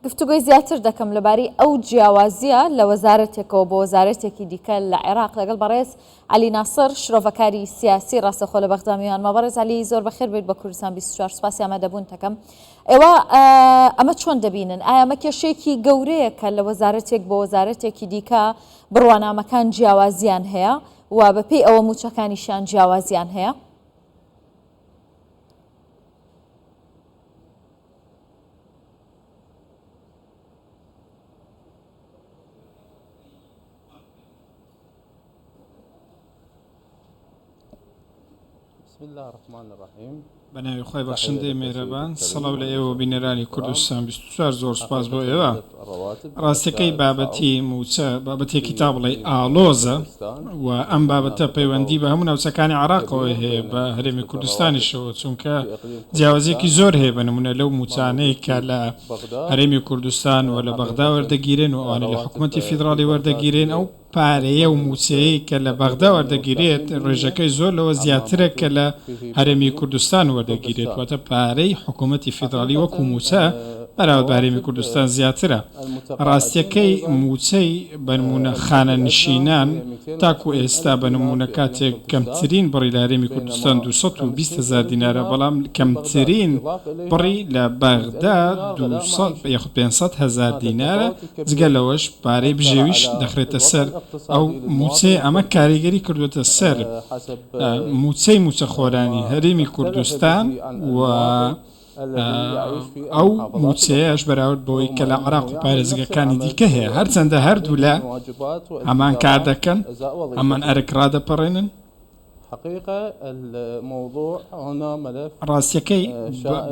گفتوگۆی زیاتر دەکەم لەبارەی ئەو جیاوازییە لە وەزارەتێکەوە بۆ وەزارەتێکی دیکە لە عێراق لەگەڵ بەڕێز عەلی ناسڕ شرۆڤەکاری سیاسی ڕاستەخۆ لە بەغدا میوانمە. بەڕێز عەلی زۆر بەخێر بێیت بە کوردستان 24 سوپاسی ئامادەبوونتەکەم. ئێوە ئەمە چۆن دەبینن؟ ئایا ئەمە کێشەیەکی گەورەیە کە لە وەزارەتێک بۆ وەزارەتێکی دیکە بڕوانامەکان جیاوازیان هەیە و بەپێی ئەوە مووچەکانیشیان جیاوازیان هەیە؟ بەناوی خوای بەخشندەی مێهرەبان سڵاو لە ئێوە بینەرانی کوردستان 24 زۆر سوپاس بۆ ئێوە ڕاستەکەی بابەتی مووچە بابەتێکی تا بڵێی ئاڵۆزە و ئەم بابەتە پەیوەندی بە هەموو ناوچەکانی عێراقەوە هەیە بە هەرێمی کوردستانیشەوە چونکە جیاوازیەکی زۆر هەیە بە نمونە لەو مووچانەی کە لە هەرێمی کوردستان و لە بەغدا وەردەگیرێن و ئەوانەی لە حکومەتی فیدراڵی وەردەگیرێن ئەو پارەیە و مووچەیەی کە لە بەغدا وەردەگیرێت ڕێژەکەی زۆر لەوە زیاترە کە لە هەرێمی کوردستان وەردەگیرێت، واتە پارەی حکوومەتی فیدراڵی وەکوو مووچە بەراورد بە هەرێمی کوردستان زیاترە. ڕاستییەکەی مووچەی بەنموونە خانەنشینان تاکوو ئێستا بەنموونە کاتێک کەمترین بڕی لە هەرێمی کوردستان 220 هەزار دینارە بەڵام کەمترین بڕی لە بەغدا 200 یاخود 500 هەزار دینارە، جگە لەوەش پارەی بژێویش دەخرێتە سەر ئەو مووچەیە، ئەمە کاریگەری کردووەتە سەر مووچەی مووچەخۆرانی هەرێمی کوردستان و ئەو مووچەیەش بەراورد بەوەی کە لە عێراق و پارێزگەکانی دیکە هەیە، هەرچەندە هەردوولا هەمان کار دەکەن، هەمان ئەرک ڕادەپەڕێنن. ڕاستیەکەی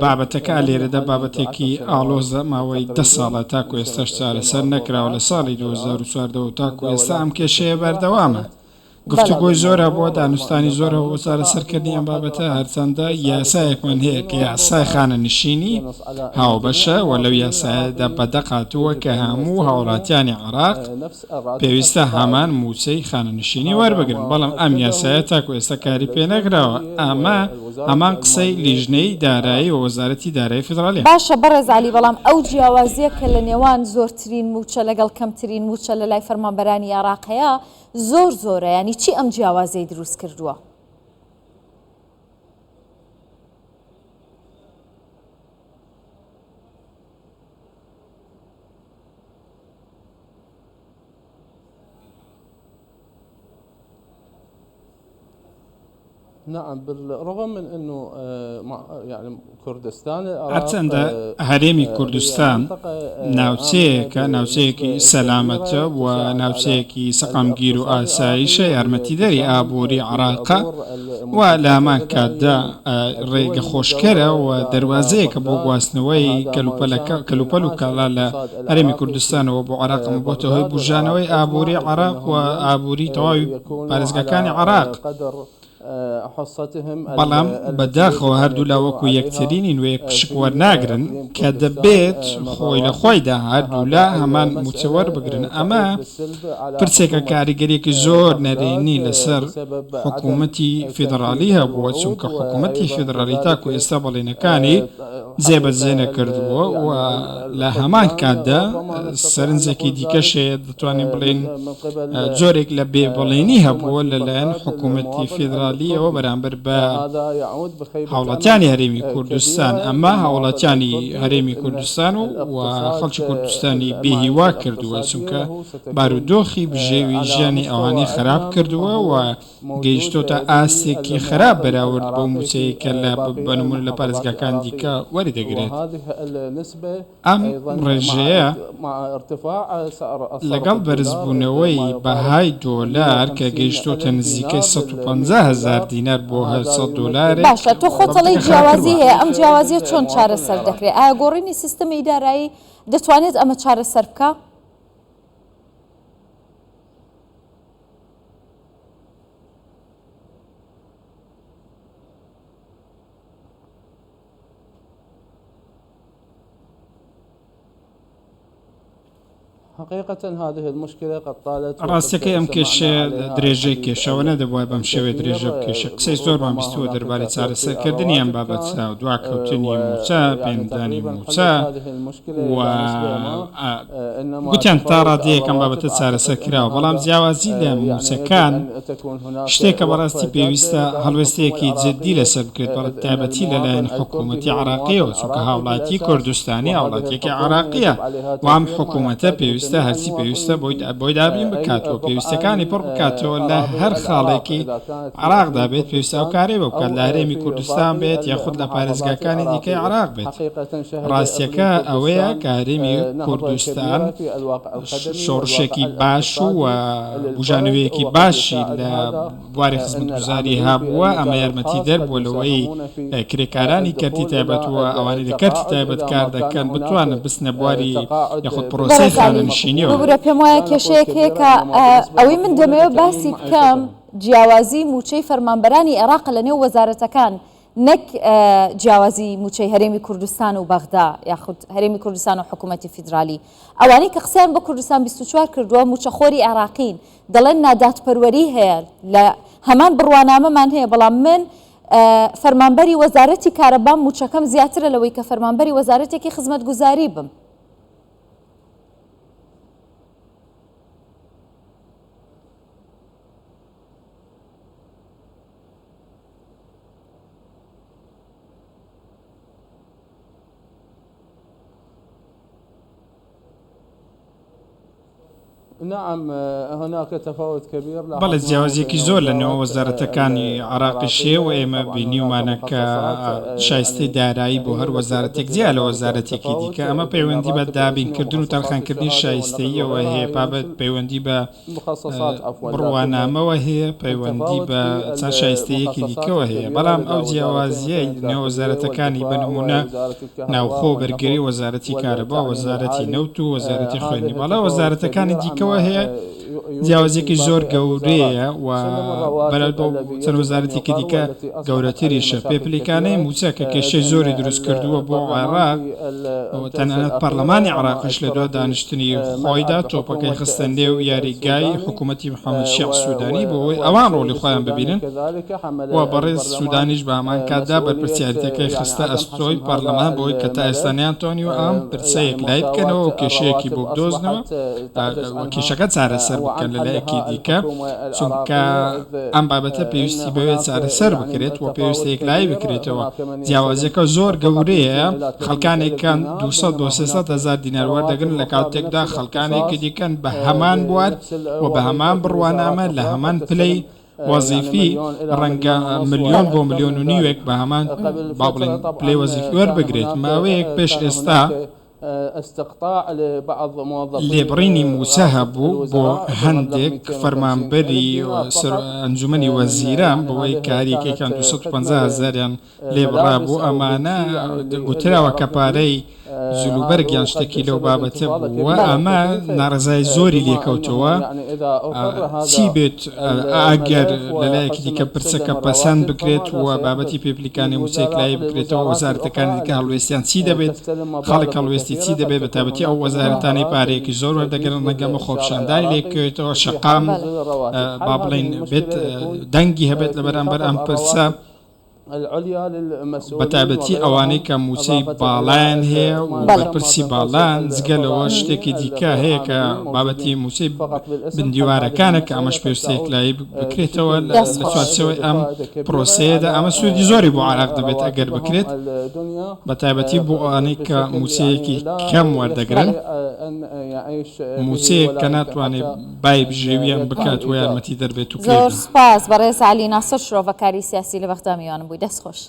بابەتەکە لێرەدا بابەتێکی ئاڵۆزە، ماوەی دە ساڵە تاکو ئێستاش چارەسەر نەکراوە، لە ساڵی 2014 ەوە تاکو ئێستا ئەم کێشەیە بەردەوامە، گفتوگۆی زۆر هەبووە، دانوستانی زۆر هەبووە بۆ چارەسەرکردنی ئەم بابەتە، هەرچەندە یاسایەکمان هەیە کە یاسای خانەنشینی هاوبەشە و لەو یاسایەدا بەدەق هاتووە کە هەموو هاوڵاتیانی عێراق پێویستە هەمان مووچەی خانەنشینی وەربگرن، بەڵام ئەم یاسایە تاکو ئێستا کاری پێنەکراوە، ئەمە هەمان قسەی لیژنەی دارایی و وەزارەتی دارایی فیدراڵیە. باشە بەڕێز عەلی، بەڵام ئەو جیاوازییە کە لە نێوان زۆرترین مووچە لەگەڵ کەمترین مووچە لە لای فەرمانبەرانی عێراق هەیە زۆر زۆرە، یانی چی ئەم جیاوازیەی دروست کردووە؟ نعم بالرغم من انه يعني كردستان العراق هەرچەندە هەرێمی کوردستان ناوچەیەکە ناوچەیەکی سەلامەتە و ناوچەیەکی سەقامگیر و ئاسایشە یارمەتیدەری ئابووری عراقە و لە هەمان کاتدا ڕێگە خۆشکەرە و دەروازەیەکە بۆ گواستنەوەی کەلوپەل و کاڵا لە هەرێمی کوردستانەوە بۆ عێراق، ئەمە بۆتە هۆی بوژانەوەی ئابووری عێراق و ئابووری تەواوی پارێزگاکانی عێراق، بەڵام بەداخەوە هەردوولا وەکو یەکتری نین و یەک پشک وەرناگرن کە دەبێت خۆی لە خۆیدا هەردوولا هەمان مووچە وەربگرن، ئەمە پرسێکە کاریگەرییەکی زۆر نەرێنی لەسەر حکوومەتی فیدڕاڵی هەبووە، چونکە حکوومەتی فیدڕاڵی تاکو ئێستا بەڵێنەکانی جێبەجێ نەکردووە و لە هەمان کاتدا سەرنجێکی دیکەش هەیە دەتوانین بڵێین جۆرێک لە بێ بەڵێنی هەبووە لەلایەن حکوومەتی فیدرالیەوە بەرامبەر بە هاوڵاتیانی هەرێمی کوردستان ئەمە هاوڵاتیانی هەرێمی کوردستان و خەڵکی کوردستانی بێهیوا کردووە چونکە بارودۆخی بژێوی ژیانی ئەوانی خراپ کردووە و گەیشتۆتە ئاستێکی خراپ بەراورد بەو مووچەیەی کە لە بە نموونە لە پارێزگاکانی دیکە وەریدەگرێت. ئەم ڕێژەیە لەگەڵ بەرزبوونەوەی بەهای دۆلار کە گەیشتۆتە نزیکەی 150 هەزار دینار بۆ هەر 100 دۆلارێک باشە تۆ خۆت ئەڵێی بابەتەکە خراپتر جیاوازی بووە. هەیە ئەم جیاوازیە چۆن چارەسەر دەکرێت؟ ئایا گۆڕینی سیستمی دارایی دەتوانێت ئەمە چارەسەر بکا؟ ڕاستیەکەی ئەم کێشەیە درێژەی کێشاوە نەدەبوایە بەم شێوەیە درێژە بکێشێ، قسەی زۆرمان بیستووە دەربارەی چارەسەرکردنی ئەم بابەتە و دواکەوتنی مووچە، پێنەدانی مووچە و گوتیان تا ڕادەیەک ئەم بابەتە چارەسەر کراوە، بەڵام جیاوازی لە مووچەکان شتێکە بەڕاستی پێویستە هەڵوێستەیەکی جددی لەسەر بکرێت بە تایبەتی لەلایەن حکوومەتی عێراقیەوە، چونکە هاوڵاتی کوردستانی هاوڵاتیەکی عێراقیە و ئەم حکوومەتە پێویستە هەرچی پێویستە بۆی دابین بکات و پێویستەکانی پڕ بکاتەوە لە هەر خاڵێکی عێراقدا بێت پێویستە ئەو کارەی بۆ بکات لە هەرێمی کوردستان بێت یاخود لە پارێزگاکانی دیکەی عێراق بێت. ڕاستیەکە ئەوەیە کە هەرێمی کوردستان شۆڕشێکی باش و بوژانەوەیەکی باشی لە بواری خزمەتگوزاری هەبووە، ئەمە یارمەتیدەر بووە لەوەی کرێکارانی کەرتی تایبەت و ئەوانەی لە کەرتی تایبەت کار دەکەن بتوانن بچنە بواری یاخود پرۆسەی بەڕێز عەلی، خانەنشینیەوە. ببورە پێم وایە کێشەیەک هەیە کە ئەوەی من دەمەوێت باسی بکەم جیاوازی مووچەی فەرمانبەرانی عێراقە لەنێو وەزارەتەکان نەک جیاوازی مووچەی هەرێمی کوردستان و بەغدا یاخود هەرێمی کوردستان و حکوومەتی فیدرالی. ئەوانەی کە قسەیان بۆ کوردستان 24 کردووە مووچەخۆری عێراقین، دەڵێن نادادپەروەری هەیە لە هەمان بڕوانامەمان هەیە بەڵام من فەرمانبەری وەزارەتی کارەبام مووچەکەم زیاترە لەوەی کە فەرمانبەری وەزارەتێکی خزمەتگوزاری بم. بەڵێ جیاوازیەکی زۆر لە نێوان وەزارەتەکانی عێراقیش هەیە و ئێمە بینیومانە کە شایستەی دارایی بۆ هەر وەزارەتێک جیا لە وەزارەتێکی دیکە ئەمە پەیوەندی بە دابینکردن و تەرخانکردنی شایستەییەوە هەیە پابەت پەیوەندی بە بڕوانامەوە هەیە، پەیوەندی بە چەند شایستەییەکی دیکەوە هەیە، بەڵام ئەو جیاوازییەی نێو وەزارەتەکانی بە نموونە ناوخۆ و بەرگری، وەزارەتی کارەبا، وەزارەتی نەوت و وەزارەتی خوێندنی باڵا، وەزارەتەکانی دیکەوە هەیە جیاوازییەکی زۆر گەورەیە و بەراورد بە چەند وەزارەتێکی دیکە گەورەتریشە. پێپلیکانەی مووچە کە کێشەی زۆری دروست کردووە بۆ عێراق و تەنانەت پەرلەمانی عێراقیش لە دوا دانیشتنی خۆیدا تۆپەکەی خستە نێو یاریگای حکوومەتی محەممەد شیاع سوودانی بۆ ئەوەی ئەوان ڕۆڵی خۆیان ببینن و بەڕێز سوودانیش بە هەمان کاتدا بەرپرسیارێتیەکەی خستە ئەستۆی پەرلەمان بۆ ئەوەی کە تا ئێستا نەیانتوانیوە ئەم پرسە یەکلایی بکەنەوە و کێشەیەکی بۆ بدۆزنەوە و کێشەکە چارەسەر بکەن لە لایەکی دیکە چونکە ئەم بابەتە پێویستی بەوەیە چارەسەر بکرێت و پێویستە یەکلایی بکرێتەوە. جیاوازیەکە زۆر گەورەیە، خەڵکانێکان 200 بۆ 300 هەزار دینار وەردەگرن لە کاتێکدا خەڵکانێکی دیکەن بە هەمان بوار و بە هەمان بڕوانامە لە هەمان پلەی وەزیفی ڕەنگە ملیۆن بۆ ملیۆن و نیوێک بە هەمان با بڵێین پلەی وەزیفی وەربگرێت. ماوەیەک پێش ئێستا لێبڕینی مووچە هەبوو بۆ هەندێک فەرمانبەری ئەنجومەنی وەزیران بەوەی کە هەریەکێکیان 250 هەزاریان لێبڕابوو، ئەمانە گوتراوە کە پارەی جلوبەرگ یان شتێکی لەو بابەتە بوو و ئەمە ناڕەزایی زۆری لێکەوتەوە. چی بێت ئەگەر لەلایەکی دیکە پرسەکە پەسەند بکرێت و بابەتی پێپلیکانی مووچە یەکلایی بکرێتەوە، وەزارەتەکانی دیکە هەڵوێستیان چی دەبێت، خەڵک هەڵوێستی چی دەبێت، بەتایبەتی ئەو وەزارەتانەی پارەیەکی زۆر وەردەگرن، ڕەنگە ئەمە خۆپیشاندانی لێبکەوێتەوە، شەقام با بڵێین بێت دەنگی هەبێت لەبەرامبەر ئەم پرسە. بەتایبەتی ئەوانەی کە مووچەی باڵایان هەیە و بەرپرسی باڵان، جگە لەوە شتێکی دیکە هەیە کە بابەتی مووچەی بندیوارەکانە کە ئەمەش پێویستە یەکلایی بکرێتەوە لە چوارچێوەی ئەم پرۆسەیەدا، ئەمە سوودی زۆری بۆ عێراق دەبێت ئەگەر بکرێت، بەتایبەتی بۆ ئەوانەی کە مووچەیەکی کەم وەردەگرن، مووچەیەک کە ناتوانێت بای بژێویان بکات و یارمەتیدەر بێت و زۆر سوپاس بەڕێز عەلی ناسر شرۆڤەکاری سیاسی لە بەغدا میوانم بووی دەست خۆش.